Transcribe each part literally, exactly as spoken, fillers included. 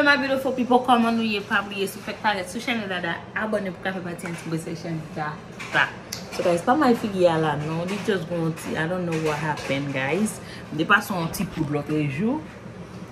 My beautiful people, kòman nou ye? Pa bliye, si w fèk parèt sou channel Dada, abòne pou ka fè pati yon ti bwese channel Dada. So guys, pa may figi a la non, li just gon ti, I don't know what happened, guys. M te pase yon ti poud lòt jou.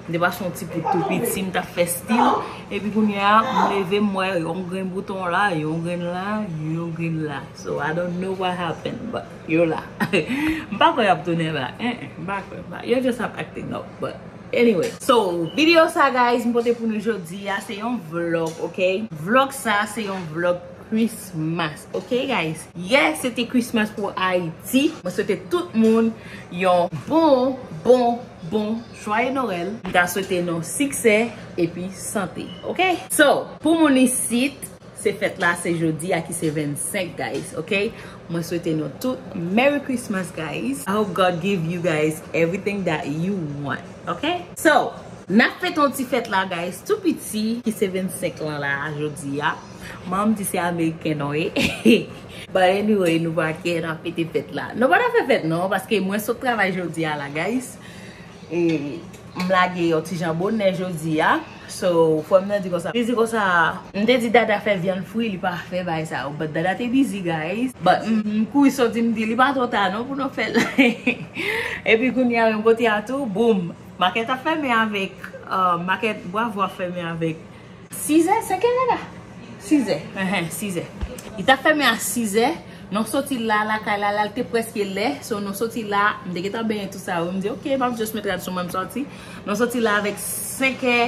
M te pase yon ti poud tou piti, m t ap fè stil. Epi kounye a, m leve, m wè yon grenn bouton la, yon grenn la, yon grenn la. So, I don't know what happened, but yo la. M pa kwè y ap tounen la. Eh, eh, m pa kwè. M pa, yo just ap acting up, but anyway. So, videyo sa, guys, m pote pou nou jodi a, se yon vlog, ok? Vlog sa, se yon vlog Christmas, ok, guys? Yes, se te Christmas pou Ayiti. Mwen swete tout moun yon bon, bon, bon, jwaye Nwèl. M ta swete nou siksè epi sante, ok? So, pou moun isit, se fèt la, se jodi a ki se vennsenk, guys, ok? Mwen swete nou tout Merry Christmas, guys. I hope God give you guys everything that you want, ok? So, n ap fete yon ti fèt la, guys, tou piti, ki se vennsenk lan la, jodi a. Manman m di se ameriken non, e. But anyway, nou pa kè, n ap fete fèt la. Nou pa ta fè fèt non, paske mwen sot travay jodi a la, guys. E m lage yon ti jan bonè jodi a. So, frè m nan di konsa, li di konsa, m te di Dada fè vyann fri, li pa fè bagay sa yo. But Dada te busy, guys. But m, m kouri soti, m di, li pa twò ta non pou nou fè l. Epi kounye a, menm kote a tou, boom. Makèt ap fèmen avèk, uh, makèt Bwavo ap fèmen avèk sizè, senkè, Dada? Sizè. Enhen, sizè. Li t ap fèmen a sizè. Nou soti la, lakay la, la, l te prèske lè. So, nou soti la, m te gentan benyen tout sa yo. M di, ok, m ap just met rad sou mwen, m sòti. Nou soti la avèk senkè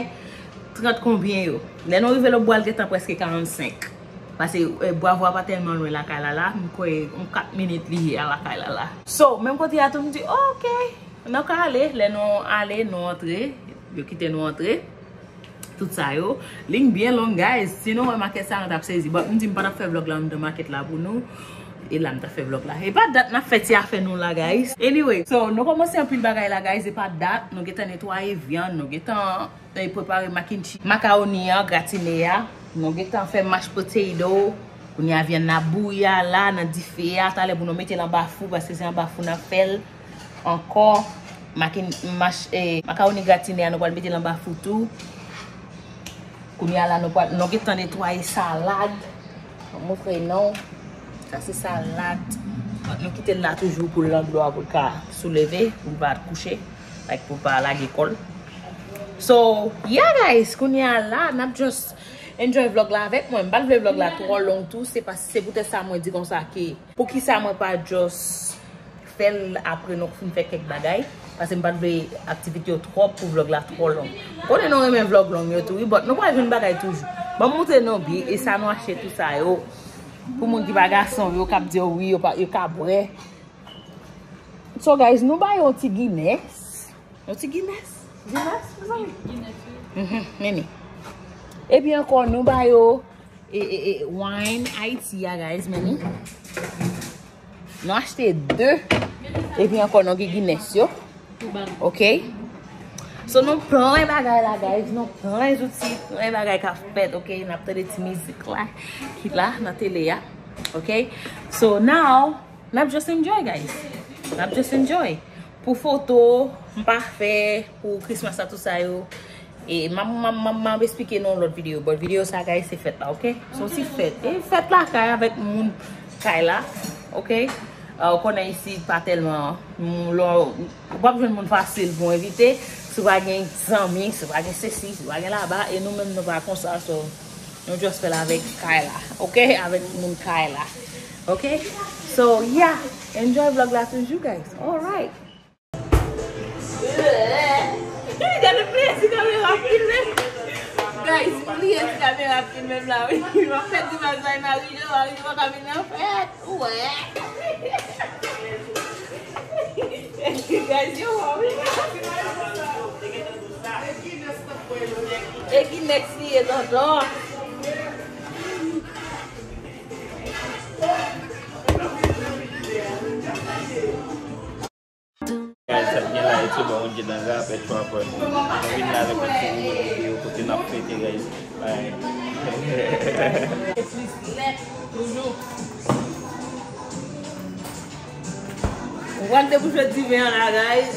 trant konbyen yo. Lè nou rive Lòbwa, l gentan prèske karannsenk. Paske, eh, Bwavo a pa tèlman lwen lakay la la. M kwè, yon kat minit li ye a lakay la la. So, menm kote a tou, m di, ok, nou ka ale. Lè nou ale, nou antre. Yo kite nou antre. Tout sa yo. Liy byen long, guys. Si nou wè makèt sa, nou t ap sezi. But m di m pa t ap fè vlog la anndan makèt la pou nou. E la m t ap fè vlog la. E pa dat n ap fè ti afè nou la, guys. Anyway, so, nou kòmanse anpil bagay la, guys. E pa dat, nou gentan netwaye vyann, nou gentan, eh, prepare mac and cheese. Makawoni an, gratine a. Nou gentan fè mashed potato. Kounye a vyann nan bouyi a la, nan dife a. Talè pou nou mete l anba fou, paske se anba fou n ap fè l. Ankò, makin, mach, eh, makawoni gratine a, nou pral mete l anba fou tou. Kounye a la, nou pral, nou gentan netwaye salad. Mwen montre nou. Sa se salad. Nou kite l la toujou pou l nan dlo a, pou l ka souleve, pou l pa kouche, like, pou l pa lage kò l. So, yeah, guys, kounye a la, n ap just enjoy vlog la avèk mwen. M pa t vle vlog la twò long tou, se pa, se poutèt sa mwen di konsa ke poukisa mwen pa just fè l apre nou fin fè kèk bagay, paske m pa t vle aktivite yo twòp pou vlog la twò long. M konnen nou renmen vlog long yo tou, wi, but nou pral jwenn bagay toujou. Ban m montre nou byen, e sa nou achte tout sa yo. Pou moun ki pa gason, yo k ap di, wi, yo pa, yo ka bwè. So, guys, nou ba yo yon ti Guinness. Yon ti Guinness. Guinness, mezanmi. Mhm, men li. Epi ankò, nou ba yo e, e, e, wine Ayiti a, guys, men li. Nou achte de. Epi ankò, nou gen Guinness yo. Ok. So, nou plen bagay la, guys. Nou plen zouti, plen bagay k ap fèt, ok. N ap tande ti mizik la, ki la, nan tele a. Ok. So, now, n ap just enjoy, guys. N ap just enjoy. Pou foto, m pa fè, pou Christmas la, tout sa yo. E m ap, m ap, m ap, m ap esplike nan yon lòt videyo. But videyo sa, guys, se fèt la, ok? Se yon ti fèt. E fèt lakay avèk moun kay la, ok? Ah, ou konnen isit pa tèlman, moun, lò, ou p ap jwenn moun fasil pou envite. Si w pa gen zanmi, si w pa gen sesi, si w pa gen laba, e nou menm nou pa konsa, so, nou just fè l avèk kay la, ok? Avèk moun kay la, ok? So, yeah, enjoy vlog la toujou, guys. Alright. Gade pliye ti kamera ap filme. Guys, pliye ti kamera ap filme m la, wi. M ap fè ti bagay Marie Jo, Marie Jo pa ka vin nan fèt. Ou wè. Guys, yo wè, wi. E ki next li ye, tonton? Guys, sa gen la, e sou bon, on get nan rapè trapper. Nou vin la avèk yon ti nouvo videyo kote n ap fete, guys. Ay. Pral debouche diven an la, guys.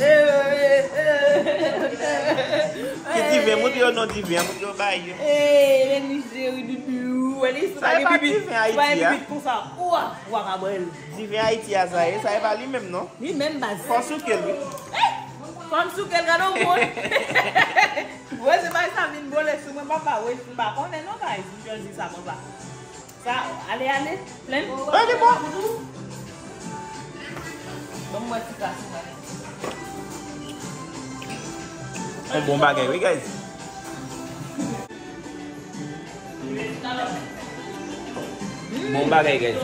Ki diven? Montre yo non diven an, montre yo bay yo. Ey, men li cheri doudou. Wè li sou bagay bibit. Sa e pa diven Ayiti a? Bibit konsa. Wa, wa ka bwè l. Diven Ayiti a sa ye, sa e pa li menm non. Li menm baz. Fò souke l wi. Fò m souke l, gade yon moun. Wè se bagay sa vin bole sou mwen, papa, wè m pa konnen non, guys. M chwazi sa konsa. Sa, ale, ale, plen. Ale, bon. Ban m wè ti kras mwen. Yon bon bagay, wi, guys. Bon bagay, guys.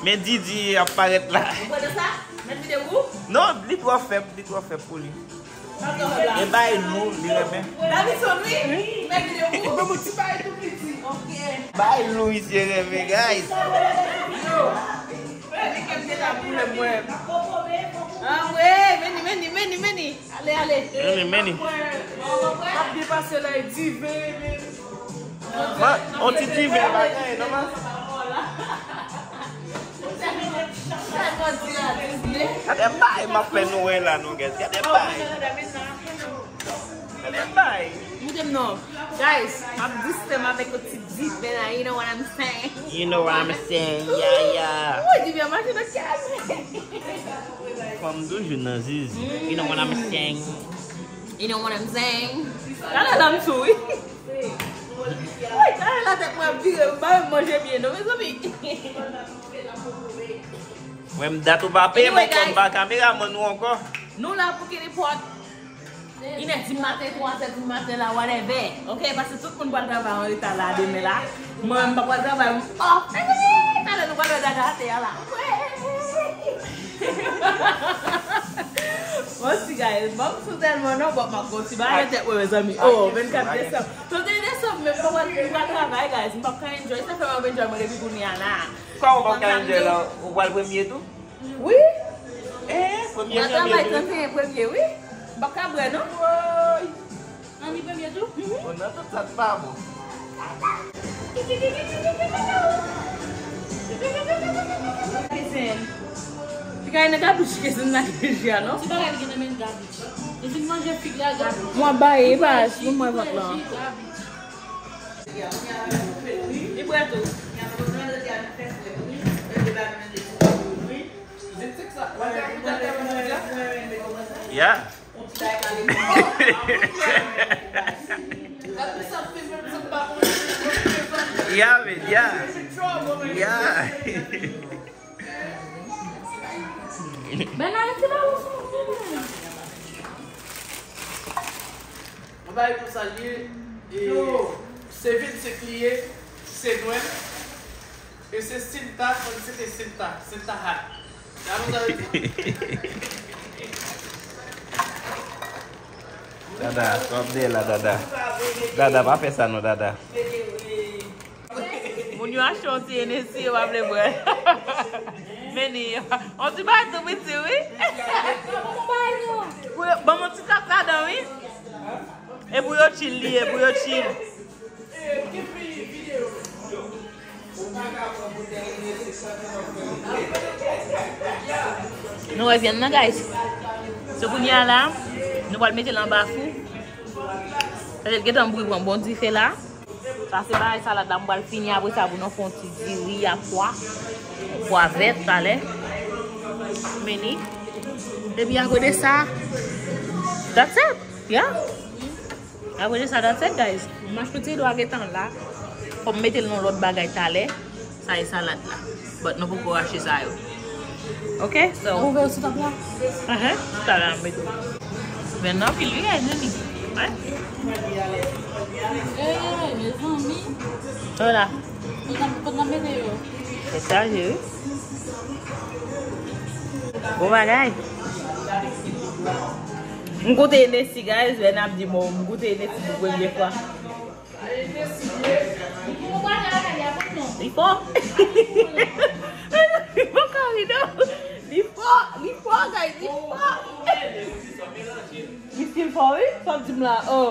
Men Didi ap parèt la. Ou konn sa? Mèt vide ou? Non, li twò fèb, li twò fèb pou li. E bay lou, li renmen. Davison, wi. Mèt vide ou? Ban mwen ti bay tou piti. Ok. Bay lou, misye renmen, guys. Li kèm te la pou lè mwen. Ah, wi, meni, meni, meni, meni. Ale, ale. Meni, meni. Ap depase la, e diven, men. Mwen, on ti diven bagay, non, man? Gade bay m ap fè nou wè la, non, guys. Gade bay. Gade bay. Moute m non. Guys, m ap distè m avèk yon ti diven la, you know what I'm saying? You know what I'm saying, yeah, yeah. Wi, diven mache nan kè. Fanm toujou nan zizi. You know what I'm saying? You know what I'm saying? Gade dam sou, wi. Wi, gade la tèt mwen ap vire, m pa menm manje byen, non, mezanmi. Mwen, m dat ou pa peye, anyway, mwen, guys, m pa kameramann ou ankò. Nou la pou ki nenpòt. Inè di maten, twa zè di maten la, whatever. Ok, paske tout moun pral travay an reta la, demen la. Mwen, m pa pral travay, m off. Talè nou pral wè dada atè a la. Bon, ti guys, bon, m sou tèlman non, bon, m ap gon ti bagay nan tèt mwen, mezanmi. Oh, vennkat desanm. Trannteyen desanm, men m pa pral, m pa travay, guys. M p ap ka enjoy. Sa fè m ap enjoy mwen depi kounye a la. Kòman w p ap ka enjoy la? Ou pral premye tou? Wi. Eh, premye janvye tou. M ap travay trannteyen premye, wi. M p ap ka bwè, non. Woy. Nan ni premye tou? Mhm. Bon, nan tout sa k pa bon. Kizin. Fika nan gabich kizin nan deja, non? Ti bagay ki gen nan men gabich. Li fin manje fig la, gabich. Mwen bay, e pa pou mwen vant lan. Li prè tou. Yeah. Yeah, man, yeah. Yeah. Ben, nan ti ba ou sou. Mwen bay pou sa li ye, e, se vennsenk li ye, se nwèl. E se Sinta, fò n site Sinta, Sinta Hat. Sa nou sa vle di? Dada, sa w ap dèyè la, Dada? Dada, pa fè sa non, Dada. Moun yo achte yon ti Hennessy, yo pa vle bwè. Men ni, yon ti bagay tou piti, wi. Pou yo, ban m yon ti tap ladan, wi. E pou yo chill li ye, pou yo chill. Nou wè vyann nan, guys. So, kounye a la, nou pral mete l anba fou. Paske l gentan bouyi pran bon dife la. Sa se bagay salad la, m pral fini apre sa pou nou fè yon ti diri a pwa. Pwa vèt, talè. Men ni. Epi apre de sa, that's it. Yeah. Apre de sa, that's it, guys. Mashed potato a gentan la. Fò m mete l nan lòt bagay talè. Sa e salad la. But nou poko rache sa yo. Ok, so. Ou ouvè yo sou tap la? Ahan, talè a m mete. Men nan pil wi, ay, Jenny. Wi. Eh, mezanmi. Hola. Kot n ap, kot n ap mete yo? Se chaje, wi. Bon bagay. M goute Hennessy, guys, lè n ap di mo, m goute Hennessy pou premye fwa. Li fò. Li fò, li fò, guys, li fò. Li still fò, wi, sa w di m la, oh.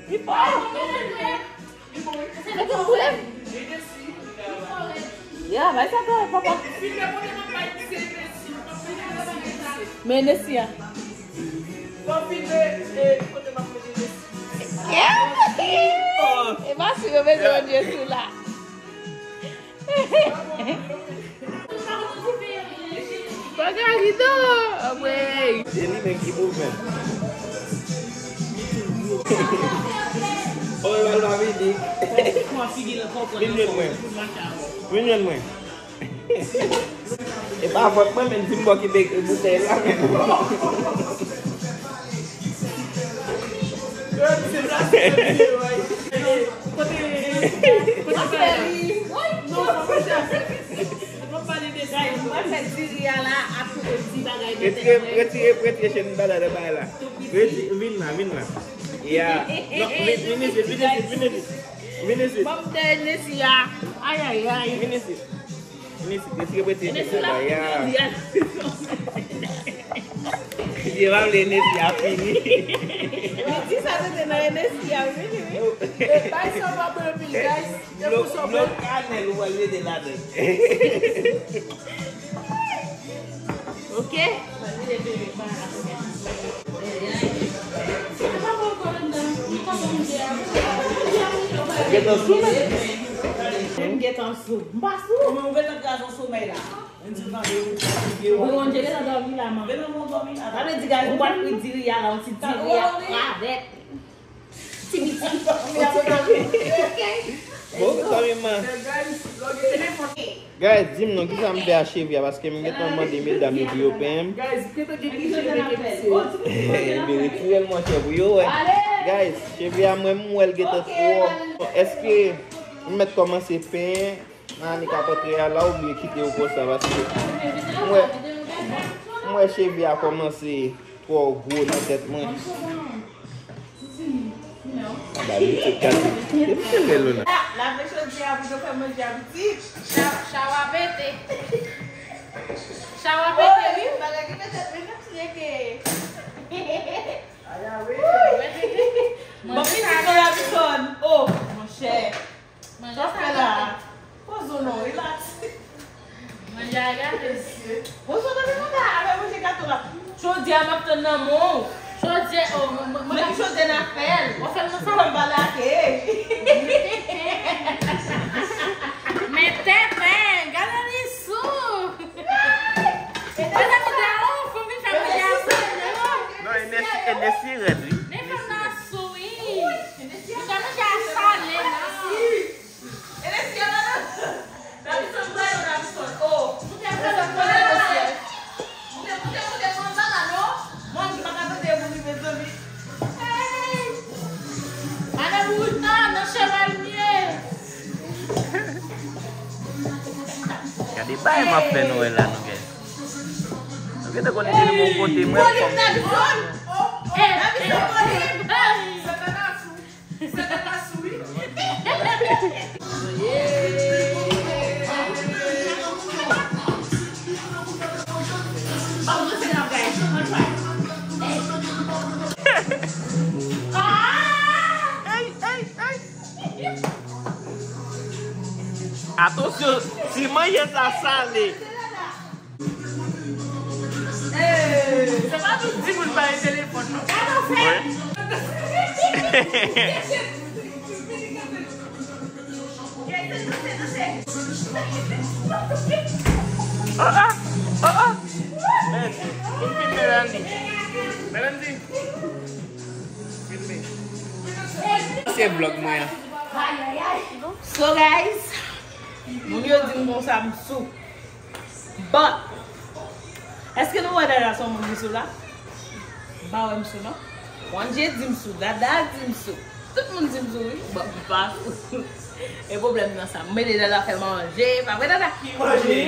Li fò. Mete m boule m. Ya, bay sa kò, papa. Men Nessie a. Yeah. E pa si yo bezwen yon Nessie la. Bagay li do, anmwey. E li menm ki pou vin. Oy, wal pa vini. Vin jwenn mwen. Vin jwenn mwen. E pa fòt mwen, men di m bò ki bèk boutèy la, men. Kote, kote bagay la? Non, fò kote a. Fò pale de sa. Guys, mwen fè diri a la, ap tou di bagay de tèt mwen. Retire, retire, retire chèn bagay la, bagay la. Retire, vin la, vin la. Ya. Non, vin, vin isit, vin isit, vin isit. Vin isit. Ban m dèyè Nessie a. Ay, ay, ay. Vin isit. Vin isit, retire, retire chèn bagay la. Ya. Mesye, pa vle Nessie a fini. Li di sa te te nan Nessie a vini, wi. E bay sa pa bon anpil, guys. Dlo, dlo kanèl ou pral mete ladan. Ok. Gentan sou, men. M gentan sou. M pa sou. Ou menm ou gentan kraze yon somèy la. Ou menm ou gentan dòmi la, man. Sa vle di, guys, ou pral fri diri a la, yon ti diri a avèk. Bon, kanmenm. Guys, di m non, kisa m fè a cheve a, paske m gentan mande medam yo pou yo penyen m. Ebyen, retire l, monchè, pou yo wè. Guys, cheve a mwen, m wè l gentan twò. Èske m mèt kòmanse penyen? Nan ane k ap antre a la, oubyen kite yo konsa, paske m wè, m wè cheve a kòmanse twò gwo nan tèt mwen. Ba li tout gate. Depi se lè Lona. Lave chodyè a pou yo fè manje a pitit. Cha-, chawa pete. Chawa pete, wi. Bagay ki fè tèt mwen fè m sonje ke. Bon, pitit mwen la, Bison. Oh, monchè. Manje sa gate. Pozo non, relax. Manje a gate. Pozo nan men manda avè manje gato la. Chodyè a m ap tann nan men w. Chodyè, oh, mwen, mwen, mwen. Men chodyè n a fè l. Ou fè l nan salon. Pou m pa lage. Men tenten, gade li sou. Mezanmi, da ou, fanmi fè manje a sou, non? Non, e Nessie, e Nessie rèd, wi. Men fanm nan sou, wi. Li fè manje a sale, non? Gade bagay m ap fè Nwèl la, non, guys. Nou gentan konnen depi m yon kote, mwen fòm. Atansyon, si manje sa sale. Se pa tout timoun pa gen telefòn, non. Gade w fè. Oh, ah, oh, ah. Mèsi. Vin filme, Melanie. Melanie. Filme. Se vlog mwen an. So, guys, moun yo di m konsa m sou. But, èske nou wè Dada se yon moun ki sou la? M pa wè m sou, non. Wanje di m sou, Dada di m sou. Tout moun di m sou, wi. But, m pa sou. E pwoblèm nan sa. M mete Dada fè manje. Pa vre, Dada? Ki manje?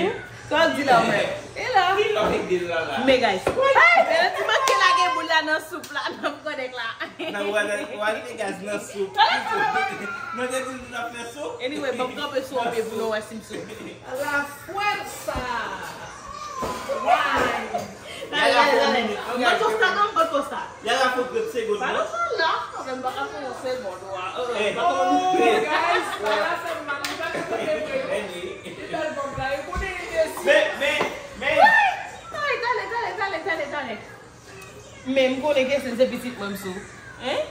Sa w di la, ou menm? E la. Ki lòt ide la, la? Men, guys. Hey! Ti manke lage boul la nan soup la, nan kòdèk la. Nan wale, wale gaz nan soup. Nou te di nou t ap fè soup. Anyway, ban m kanpe sou yon pye pou nou wè si m sou. La fuerza! Why? Yaya fè yon minit. Mwen konsta non, mwen konsta. Yaya fè trant segonn non. Ba nou sa la, kanmenm, baka fè yon. Se bon, dwa. Oh, guys, la, la, se mal, li pa gen kote vre. Li bèl bòb la, li konnen li desi. Men, men, men. Tale, tale, tale, tale, tale, tale. Men m konnen Kesens se pitit mwen m sou. Hein?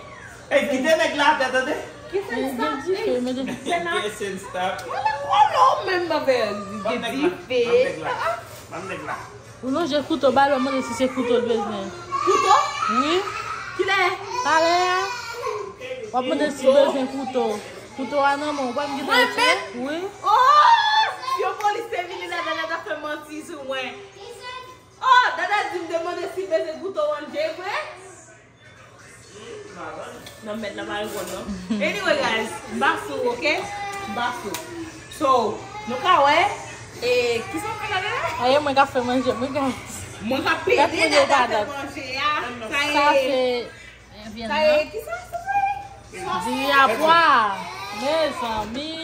Ey, kite nèg la atè, tande? Kesens stop. Kesens stop. Mwen la konnen w menm avè dife. Ban m nèg la. Ban m nèg la. Ou lonje kouto ba l, w ap mande si se kouto l bezwen. Kouto? Wi. Kilè? Talè a. W ap mande si l bezwen kouto. Kouto a nan men w, w pa m gen. Mwen menm? Wi. Oh! Si yon polis te vini la, Dada ta fè manti sou mwen. Oh, Dada di m te mande si l bezwen kouto One J vre. Non, mèt la pa reponn non. Anyway, guys, m pa sou, ok? M pa sou. So, nou ka wè, e, kisa w fè la, Dada? Aye, mwen ka fè manje, mwen, guys. Mwen ka pede Dada fè manje a. Sa e, sa e, kisa sa ye? Diri a pwa. Mezanmi.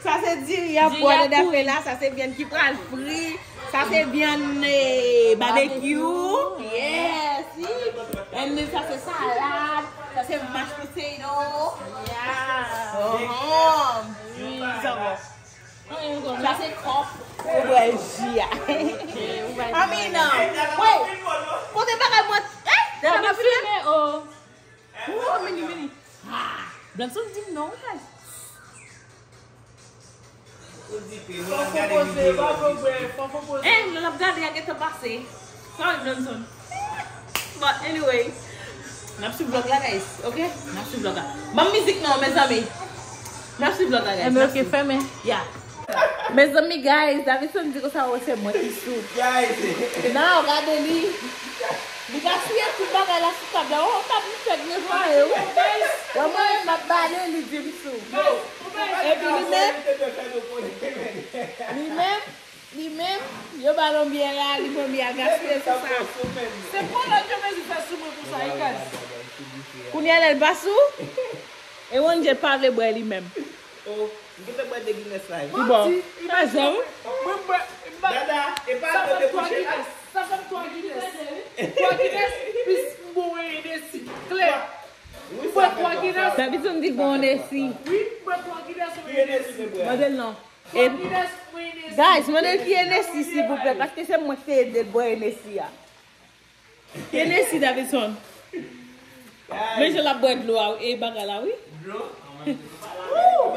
Sa se diri a pwa Dada fè la, sa se vyann ki pral fri. Sa se vyann, eh, babekyou. Yes. And then sa se salad. Sa se mashed potato. Yeah. Uh-huh. Sa se kòk. Ou bwè ji a. I mean, um, wait. Kote bagay mwen? Eh, Dada pa filme? Oh, mini, mini. Ah, Blanson di m non, guys. Fò w konpoze, pa vle bwè, fò w konpoze. Eh, lè l ap gade a gentan pase. Sorry, Blanson. But anyway, n ap swiv vlog la, guys, ok? N ap swiv vlog la. Ban m mizik non, mezanmi. N ap swiv vlog la, guys. Enben, ok, fèmen. Yeah. Mezanmi, guys, Davidson di konsa, oh, se mwen ki sou. Guys. Now, gade li. Li ka siye tout bagay la sou tab la. Oh, tab li fèk netwaye, wi. Wè mwen, m ap bale, li di m sou. Epi li menm, li menm, li menm, yo ba l yon byè la, li pran byè a gaspiye sou sa. Se pran lòt yo mezi fè sou mwen konsa, e guys. Kounye a la, l pa sou? E One J pa vle bwè li menm. Oh, m gentan bwè de Guinness la. Li bon. Manti, li pa jan, wi. Mwen bwè, m ba, Dada, e pa sa fè m twa Guinness. Sa fè m twa Guinness. Twa Guinness, plis m bwè Hennessy. Klè. M bwè twa Guinness. Davidson di bon Hennessy. Wi, m bwè twa Guinness, yon Hennessy. Mande l non. Twa Guinness, yon Hennessy. Guys, mande l ki Hennessy, silvouplè, paske se mwen ki te ede l bwè Hennessy a. Hennessy, Davidson. Men jan l ap bwè dlo a, e bagay la, wi. Dlo? Woo!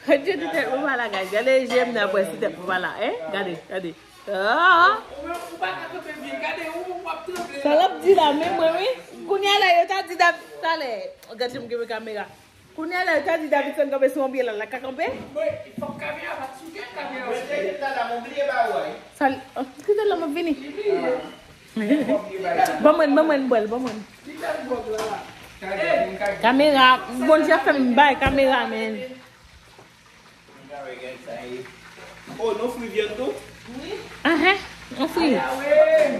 Gade tèt mwen pa la, guys. Gade je m nan bwè si tèt mwen pa la, eh? Gade, gade. Ah! Ou menm, ou pa ka kanpe byen. Gade, ou, w ap tranble. Sa l ap di la, men mwen, wi. Kounye a la, yo ta di Dav-, talè. Gade jan m gen kamera. Kounye a la, yo ta di Davidson kanpe sou yon pye la, l ka kanpe? Mwen, fòk kamera pa t sou kè, kamera sou kè. Mwen te di Dada, mwen bliye ba ou a, wi. Sa l, oh, kite la, mwen vini. Li bliye. Ban mwen, ban mwen bwè l, ban mwen. Li fè l bwè la. Kamera, Bondye ap fè m bay kamera, men. Oh, nou fri vyann tou? Wi. Ahan, nou fri. Aya we!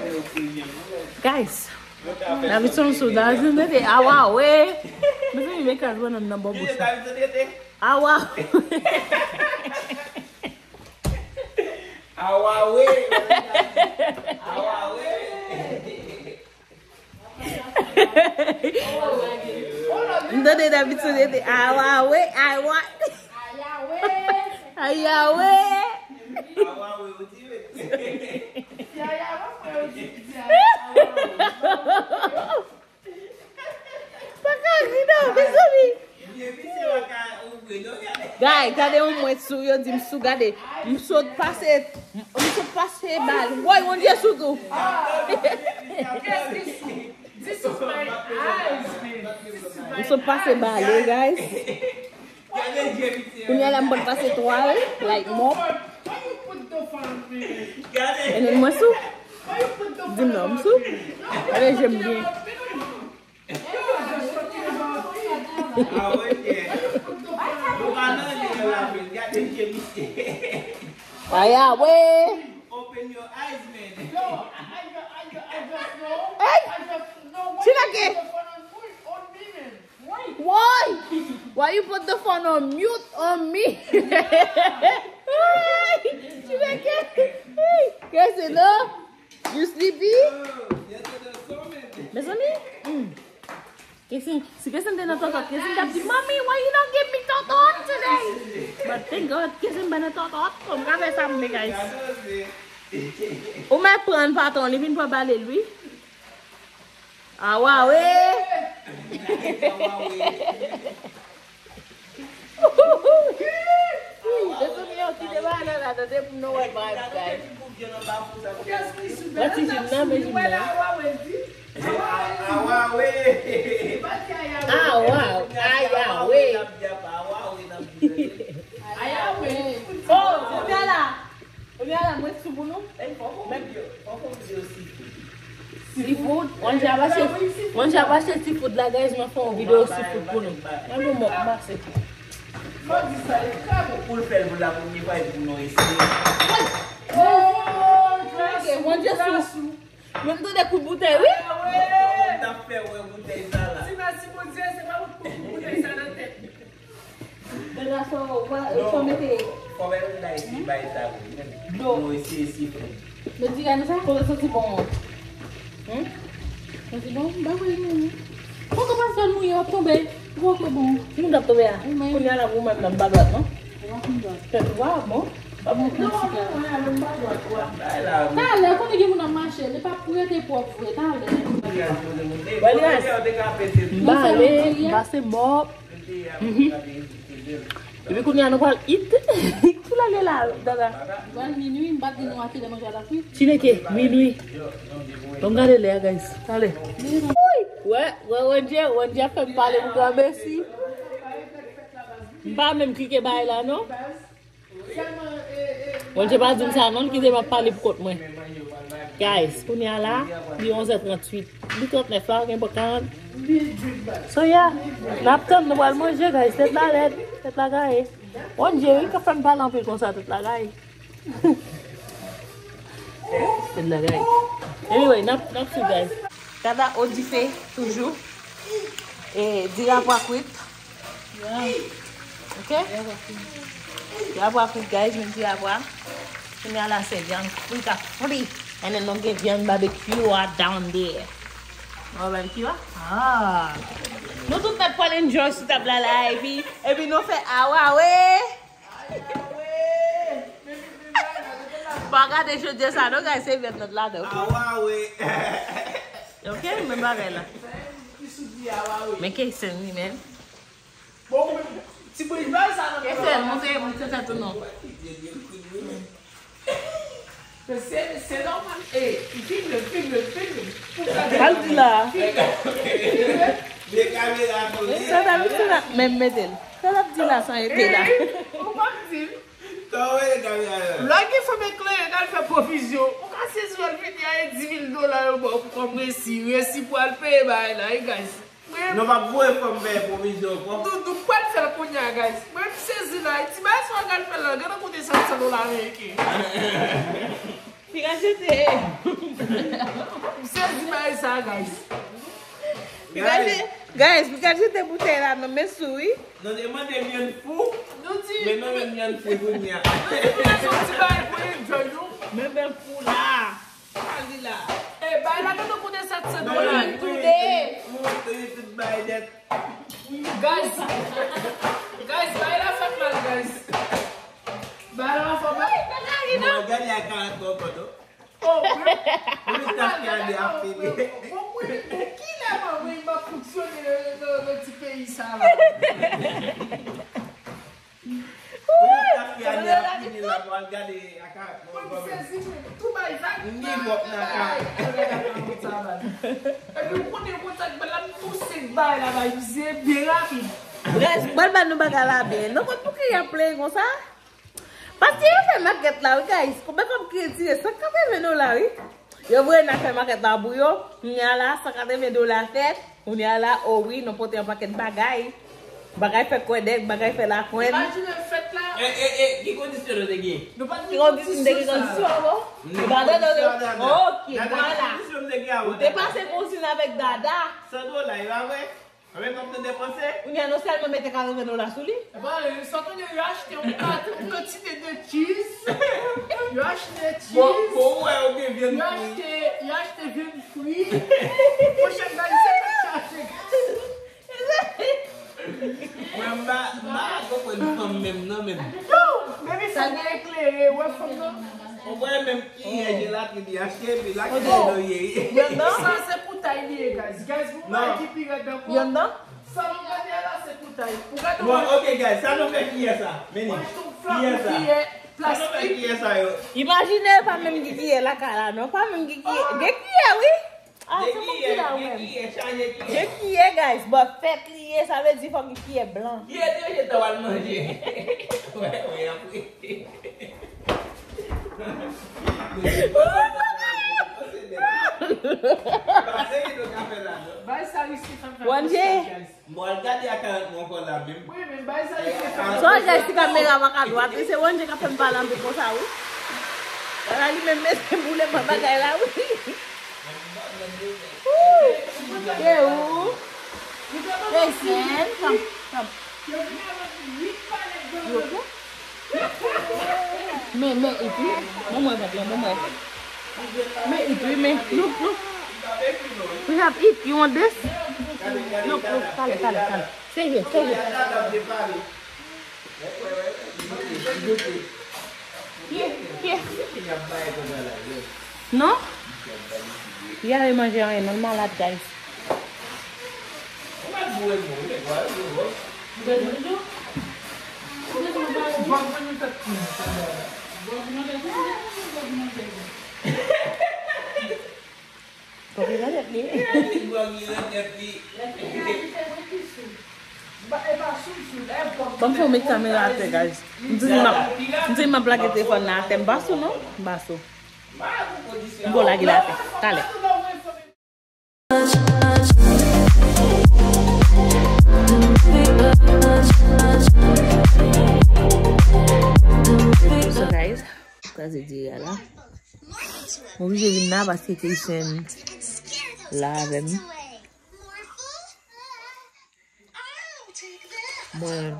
Nou fri vyann tou. Guys, Davidson sou, Davidson tete, awa we! Mezanmi, men kaz bannann nan bò bouch mwen. Awa! Awa we! Awa we! M tande Davidson rete, awa we, awa. Aya we. Pa ka ri non, mezanmi. Guy, gade yon mwen sou, yo di m sou, gade. M sot pase, m sot pase bal. Woy, Bondye sou tou. Kès ki sou? This is my eyes, man. This is my eyes. M sot pase bal, eh, guys. Kounye a la, m pral pase twal, like, mop. Why you put the phone on me? E non, mwen sou. Di m non, m sou. Gade je m byen. Aya we. Open your eyes, man. Hey! Chilake! Woy! Why you put the phone on mute on me? Chilake! Hey! Crazy, no? You sleepy? Mezanmi, hmm. Kesin, si Kesin te nan tòtòt, Kesin t ap di, "Mommy, why you don't give me tòtòt today?" But thank God, Kesin pa nan tòtòt. Kòm ka fè sa m vle, guys. Ou mèt pran patron, li vin pran bale l, wi. Awa, wi. Mezanmi, yo kite bagay la, la, tande pou nou wè vibe, guys. Wè ti jim nan, men jim nan. Awa, wi. Awa, ayawe. Oh, kounye a la. Kounye a la, mwen sou pou nou. Seafood, mwen ja pase, mwen ja pase seafood la, guys, mwen fè yon videyo seafood pou nou. Mwen bon, mwen pase. Fò di sa, e ka pou l fè l pou la premye fwa, epi pou nou eseye. Mwen je sou. Mwen tande kout boutèy, wi. Mwen t ap fè wè boutèy sa la. Di mèsi Bondye, se pa pou kout boutèy sa nan tèt. Dada fò, fò, fò mete. Fò mete la isi bay sa wi. Dlo. Nou eseye sifon. Men di gade sa, kòman santi bon. Hmm? Santi bon? Ba wè nou. Poko pa fè mouye, w ap tonbe. Poko bon. Ki moun k ap tonbe a? Ou menm. Kounye a la, ou menm nan ba dwat, non? Ou pa konn dwat. Tèt ou pa bon. Pa bon, non, non, non, non, ba dwat, dwat. Talè, konnen gen moun ap mache, li pa pou rete pwòp vre, talè. Wè li a. M bale, m pase mòp. Mhm. Epi kounye a nou pral eat. Ki lè l ye la, Dada? Pral minui, m pa t di nou a kilè manje a t ap fri. Chineke, minui. Bon, gade lè a, guys. Talè. Wi. Wè, wè, Wendje, Wendje ap fè m pale pou granmesi. M pa menm klike bay la, non. Wendje pa di m sa, non, li kite m ap pale pou kont mwen. Guys, kounye a la, li onz è tranntuit. Li trannèf la, gen pou karant. So, yeah, n ap tann, nou pral manje, guys. Tèt la rèd, tèt la gaye. Wendje, wi, k ap fè m pale anpil konsa, tèt la gaye. Tèt la gaye. Anyway, n ap, n ap swiv, guys. Dada o dife, toujou. E, diri a pwa kwit. Ok? Diri a pwa kwit, guys, men diri a pwa. Kounye a la, se vyann fri k ap fri. And then, nou gen vyann barbecue a down there. Nou wè barbecue a? Ah. Nou tout nèt pral enjoy sou tab la la, epi, epi nou fè awawe. Pa gade jodi sa, non, guys, se vyann nèt ladan, ok? Awawe. Ok, men bagay la. Men Keysen li menm. Keysen, montre, montre tèt ou non. Se, se nòmal. E, filme, filme, filme. Al di la. Filme. Sa t ap di la, menm mete l. Sa t ap di la san ede la. Ou p ap di l. Lè gen fanm eklere k al fè pwovizyon, ou ka sezi wè l vini a e di mil dola yo ba w pou kòm resi, resi pou al peye bagay la, e guys. Nou p ap voye fanm fè pwovizyon. Nou, nou pral fè l kounye a, guys. Mwen m sezi la, e ti bagay sa w al fè la, gade kote sèt san dola ameriken. Piga jete. M sezi bagay sa, guys. Piga je-, guys, piga jete boutèy la nan men sou, wi. Nou te mande vyann fou, nou di, men nou menm vyann fou kounye a. Nou di se yon ti bagay pou enjoy nou. Men vyann fou la. Al di la. E bay la gade kote sèt san dola. Monte tout bagay nèt. Guys. Guys, bay la fèt mal, guys. Bay la fèt mal. Mwen gade a karant kòkòt, oh. Oh, wi. Wi, ta fè ale ap fini. Bon, wi, bon, ki lè mwen, wi, m ap fonksyone nan, nan, nan ti peyi sa la? Wi, ta fè ale ap fini la, pou al gade a karant kòkòt. Mwen sezi, men tou bay sa. Ni bòt nan ka. Epi, ou konnen kontak, bay la, m pouse bay la, bay, se byen rapid. Guys, mwen ba nou bagay la byen. Nou konn pou ki y ap play konsa? Paske yo fè makèt la, wi, guys. Konbyen kòb ki retire? San katreven dola, wi. Yo voye n al fè makèt la pou yo. Kounye a la, san katreven dola fèt. Kounye a la, o wi, nou pote yon pakèt bagay. Bagay fè kwèdèk, bagay fè lakwenn. Imajine fèt la. E, e, e, ki kondisyon nou te gen? Nou pa t gen kondisyon sa. Ki kondisyon, te gen kondisyon avè w? Nou pa t gen kondisyon avè w. Ok, vwala. Ou te pase konsiy avèk Dada. San dola, e pa vre? Mwen menm m ap tande panse. Kounye a nou sèlman mete katreven dola sou li. Epa, sa w tande, yo achte yon kat-, yon kantite de cheese. Yo achte cheese. Bon, bon, ou wè, yo gen vyann fri. Yo achte, yo achte vyann fri. Pwochèn Ou wè menm kiyè jelatrin li achte, epi lakay nou ye. Sa se koutay li ye, guys. Guys, pou mwen ki pi rèd ankò. Sa nou gade a la, se koutay. Ou gade. Bon, ok, guys, sa nou fè kiyè sa? Meni. Kiyè sa? Sa nou fè kiyè sa yo? Imajine pa menm ki kiyè lakay la, non. Pa menm ki kiyè. Gen kiyè, wi. Ah, se pou ki la ou menm. Gen kiyè, guys, but fèt li ye, sa vle di fòk gen kiyè blan. Kiyè te jete w al manje. Wè, wè, apre. Pase ki nou ka fè la, non? Bay sa isi fè fè. Wanje. Bon, al gade a karant mwa ankò la menm. Wi, men bay sa li fè. Sonje si kamera pa ka dwat, wi, se Wanje k ap fè m pale anpil konsa, wi. Ala li menm mesye boule mwen bagay la, wi. Ou, e ou? E sen, tanm, tanm. Yo, Men, men, epi, bon, mwen, mwen, bon, mwen. Men, epi, men, look, look. We have it, you want this? Look, look, talè, talè, talè. Stay here, stay here. Here, here. Non? Li ale manje anyen, non, l malad, guys. Fòk li nan tèt li. Ban m fè w met kamera atè, guys. M di m ap, m di m ap lage telefòn nan atè. M pa sou, non? M pa sou. M pou lage l atè. Talè. So, guys, kraze diri a la. M oblije vin la paske Keysen la avè m. Mwen,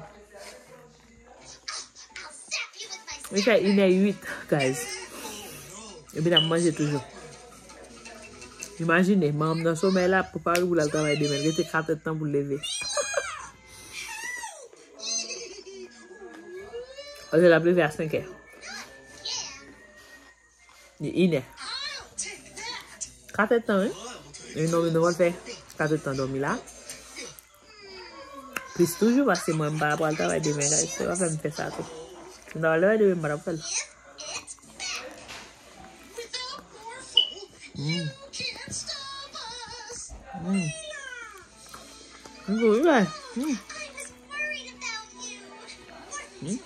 li fè inè uit, guys. Epi n ap manje toujou. Imajine, manman m nan somèy la, ap prepare pou l al travay demen. L rete kat èdtan pou l leve. Paske l ap leve a senkè. Li inè. Kat èdtan, wi. E non, men nou pral fè kat èdtan dòmi la. Plis toujou, paske mwen, m pa pral travay demen, guys. Se pa fè m fè sa tou. Si m ta pral travay demen, m pa t ap fè l. Mm. Mm. Mm. Mm.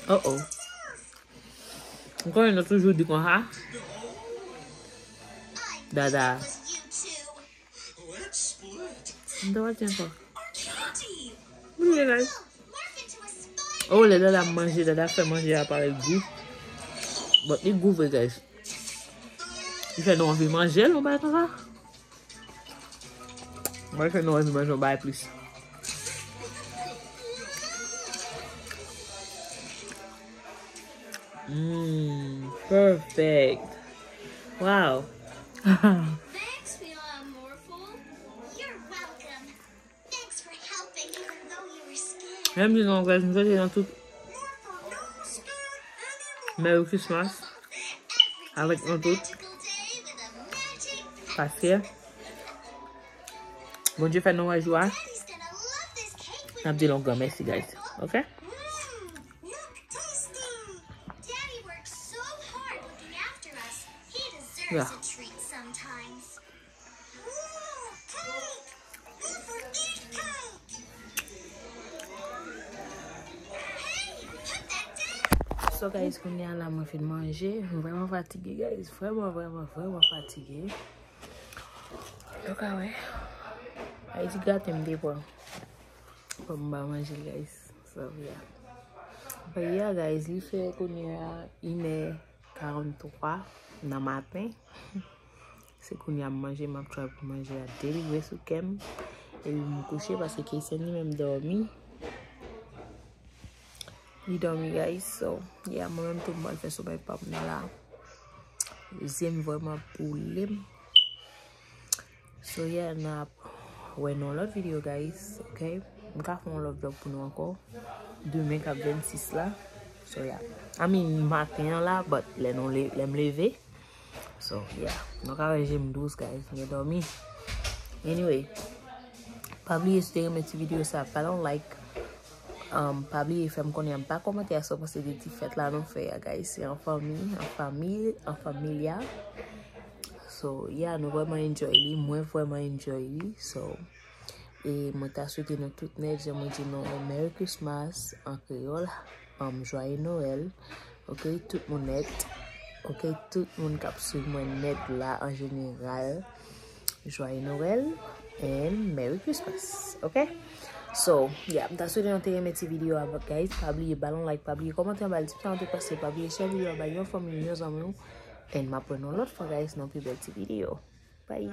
Oh oh. M konnen nou toujou di konsa. Dada. M te wè ti ankò. Bliye, guys. Oh, lè Dada ap manje, Dada fè manje a parèt gou. But li gou vre, guys. Li fè nou anvi manje l, yon bagay konsa. Mwen fè nou anvi manje yon bagay plis. Mm, perfect. Wow. Thanks, Mila and Morphle. You're welcome. Thanks for helping, even though you were scared. Menm di non, guys, m swete nou tout Merry Christmas avèk nou tout. Paske Bondye fè nou wè jou a. N ap di l yon gran mèsi, guys. Ok? Yeah. So, guys, kounye a la, mwen fin manje. M vrèman fatige, guys. Vrèman, vrèman, vrèman fatige. Nou ka wè. Ay, ti graten m te pran. Fò m ba manje l, guys. So, yeah. But yeah, guys, li fè kounye a inè karannntwa nan maten. Se kounye a m manje, m ap try pou manje a delivre sou kè m. Epi m kouche paske Keysen li menm dòmi. Li dòmi, guys. So, yeah, mwen menm tou m pral fè somèy pa m nan la. Zye m vrèman boule m. So, yeah, n ap wè nan yon lòt videyo, guys, ok? M ka fè yon lòt vlòg pou nou ankò. demen k ap vennsis la. So yeah. I mean, maten an la, but lè nou le- lè m leve. So yeah. Nou ka wè je m dous, guys. M gen dòmi. Anyway, pa bliye si w te renmen ti videyo sa, pa l yon like. Um, pa bliye fè m konnen an pa kòmantè sa w panse de ti fèt la nou fè a, guys. Se an fanmi, an fanmi, an familya. So yeah, nou vrèman enjoy li. Mwen vrèman enjoy li. So e mwen ta swete nou tout nèt, jan mwen di nou, Merry Christmas an kreyòl, um, Joyeux Noël, ok, tout moun nèt, ok, tout moun k ap swiv mwen nèt la an jeneral, Joyeux Noël and Merry Christmas, ok? So, yeah, m ta swete nou te renmen ti videyo a, guys. Pa bliye ba l yon like, pa bliye kòmante anba l, di sa w te panse, pa bliye share videyo a bay yon fanmi, yon zanmi w, and m ap wè nou lòt fwa, guys, nan pi bèl ti videyo. Bye.